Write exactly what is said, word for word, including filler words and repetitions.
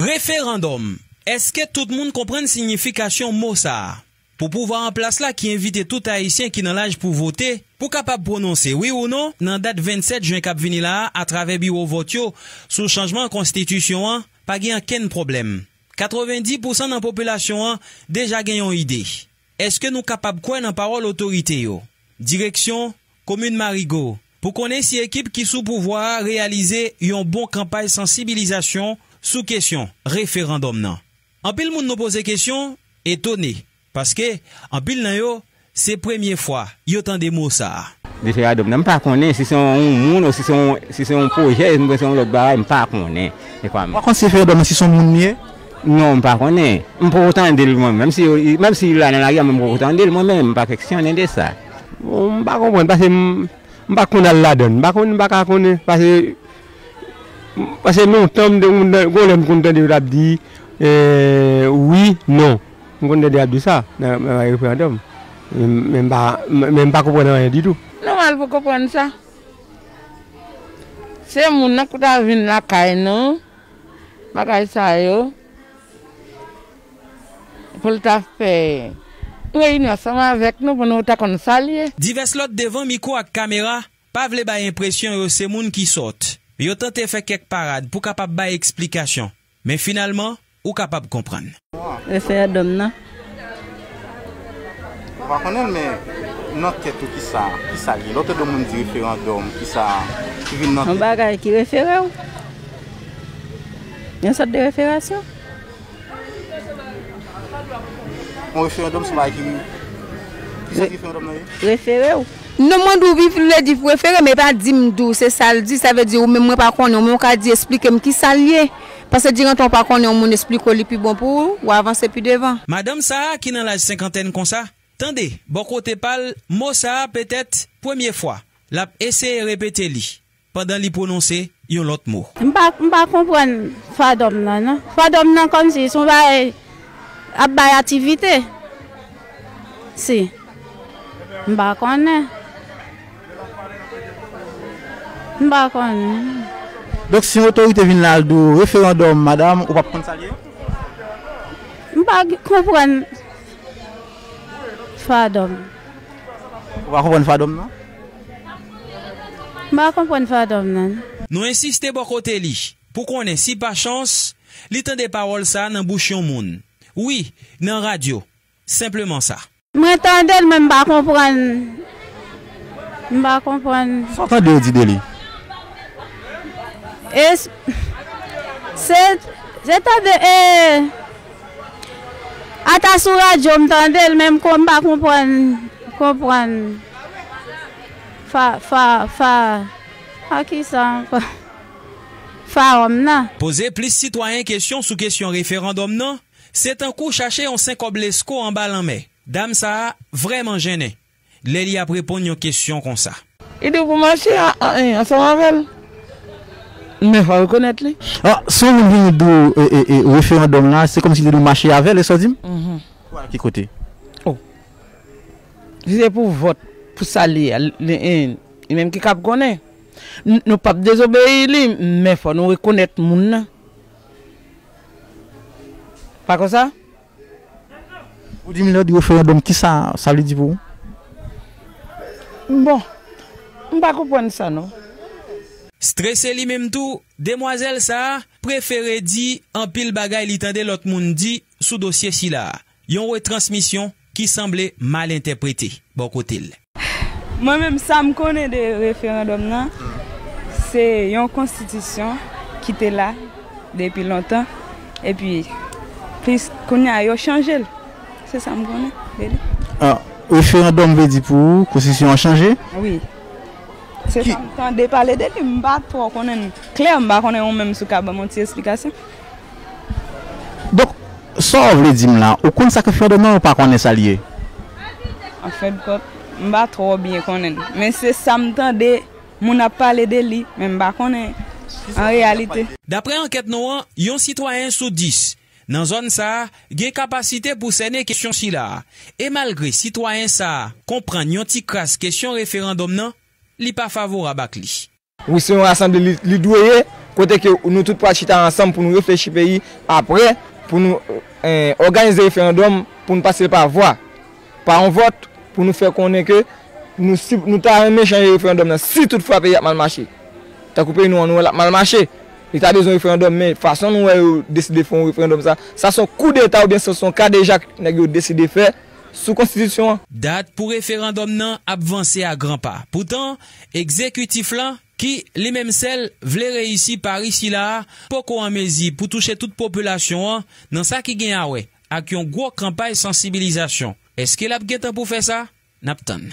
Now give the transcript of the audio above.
Referandòm. Èske tout moun konprann siyifikasyon mo sa a? Pou pouvwa an plas la ki envite tout Ayisyen ki nan laj pou vote, pou kapab pwononse wi ou non nan dat vennsèt jen k ap vini la a atravè biwo vòt yo sou chanjman konstitisyon an, pa gen ankenn pwoblèm. Katrevendi pousan nan popilasyon an deja gen yon ide. Èske nou kapab kwè nan pawòl otorite yo? Direksyon, komin Marigo, pou konnen si ekip ki sou pouvwa a reyalize yon bon kanpay sansibilizasyon sou kesyon referandòm nan. Anpil moun nou poze kesyon etone, paske anpil nan yo, se premye fwa yo tande mo sa a. Referandòm nan, m pa konnen si se yon moun ou si se yon, si se yon pwojè, si se yon lòt bagay, m pa konnen. Se pa m. Ou pa konn si referandòm nan si se yon moun li ye? Non, m pa konnen. M poko tande l mwen, menm si, menm si l la nan lari a, men m poko tande l mwen menm, m pa keksyone de sa. Bon, m pa konprann, paske m, m pa konn al ladan l. M pa konn, m pa ka konnen, paske, paske lontan, m te, m, gon lè m konn tande yo t ap di, eh, wi, non. M konn tande y ap di sa nan, nan referandòm. Men, men m pa, men m pa konprann anyen ditou. Nòmal pou konprann sa. Se moun nan ki ta vin lakay nou, bagay sa yo, pou l ta fè reyinyon ansanm avèk nou pou nou ta konn sa l ye. Divès lòt devan mikwo ak kamera pa vle bay enpresyon yo se moun ki sòt. Yo tante fè kèk parad pou kapab bay eksplikasyon. Men finalman, ou kapab konprann. Referandòm nan. Ou pa konnen l, men nan tèt ou, kisa, kisa l ye? Lè w tande yon moun di referandòm, kisa ki vin nan tèt ou? Yon bagay ki refere w. Yon sòt de referasyon. Yon referandòm se yon bagay ki, kisa referandòm nan ye? Refere w. Non, mwen di w wi, vle di refere, men pa di m di w se sa l di, sa vle di ou menm mwen pa konnen, ou menm ou ka di esplike m kisa l ye. Paske dirantan ou pa konnen yon moun esplike w li pi bon pou ou, w avanse pi devan. Madanm sa a ki nan laj senkantèn konsa, tande, bò kote pa l, mo sa a petèt premye fwa l ap eseye repete li pandan li pwononse yon lòt mo. M pa, m pa konprann fadòm nan, non. Fadòm nan kòmsi se yon bagay ap bay aktivite. Si. M pa konnen. M pa konnen. Donk, si yon otorite vin la, al di w referandòm, madanm, ou p ap konn sa l ye? M pa g-, konprann fadòm. Ou pa konprann fadòm, non? M pa konprann fadòm, non. Nou ensiste bò kote li, pou konnen si pa chans, li tande pawòl sa a nan bouch yon moun. Wi, nan radyo. Senpleman sa. Mwen tande l, men m pa konprann. M pa konprann. Sa w tande yo di de li? E s-, se, se tande, e, ata sou radyo m tande l, men m ko-, m pa konprann, konprann fa, fa, fa, fa kisa ankò? Fawòm nan. Poze plis sitwayen kesyon sou kesyon referandòm nan, se tankou chache yon senkòb lesko anba lanmè. Dam sa a vrèman jennen lè li ap reponn yon kesyon konsa. Li di w pou mache a, a, en, ansanm avè l. Men fò w rekonèt li. A, si yon moun vini di w, e, e, e, referandòm la, se kòmsi li di w mache avè l, e sa w di m? Mhm. Pou al ki kote? Oh. Si se pou vòt, pou sa l ye a, li, li, e, li menm ki kab konnen. N-, nou p ap dezobeyi li, men fò nou rekonèt moun nan. Pa konsa? Ou di m lè w di referandòm, kisa sa vle di pou ou? Bon, m pa konprann sa non. Strese li menm tou, demwazèl sa a prefere di anpil bagay li tande lòt moun di sou dosye sila a. Yon retransmisyon ki sanble mal entèprete bò kote l. Mwen menm, sa m konnen de referandòm nan, se yon konstitisyon ki te la depi lontan, epi plis kounye a yo chanje l. Se sa m konnen de li. A, referandòm vle di pou ou, konstitisyon an chanje? Wi. Se sa m tande pale de li, m pa twò konnen l klè, m pa konnen ou menm si w ka ban m yon ti esplikasyon. Donk, sa w vle di m la, ou konn sa k referandòm nan, ou pa konnen sa l ye? Anfendkont, m pa twò byen konnen l. Men se sa m tande moun ap pale de li, men m pa konnen an reyalite. Daprè ankèt nou an, yon sitwayen sou dis nan zòn sa a gen kapasite pou sènen kesyon sila a. E malgre sitwayen sa a konprann yon ti kras kesyon referandòm nan, li pa favorab ak li. Wi, se yon asanble li, li dwe ye, Kote ke nou tout pral chita ansanm pou nou reflechi peyi apre, pou nou eh, òganize referandòm, pou nou pase l pa vwa, pa yon vòt, pou nou fè konnen ke nou, si, nou ta renmen chanje referandòm nan, si toutfwa peyi ap mal mache. Tankou peyi nou an, nou wè l ap mal mache. Li ta bezwen referandòm, men fason nou wè yo deside fè yon referandòm sa, sa se yon koudeta oubyen se yon kadejak nèg yo deside fè sou konstitisyon an. Dat pou referandòm nan ap vanse a gran pa. Poutan, egzekitif lan, ki li menm sèl vle reyisi par isi la a, poko an mezi pou touche tout popilasyon an nan sa ki gen a wè ak yon gwo kanpay sansibilizasyon. Èske l ap gentan pou fè sa? N ap tann.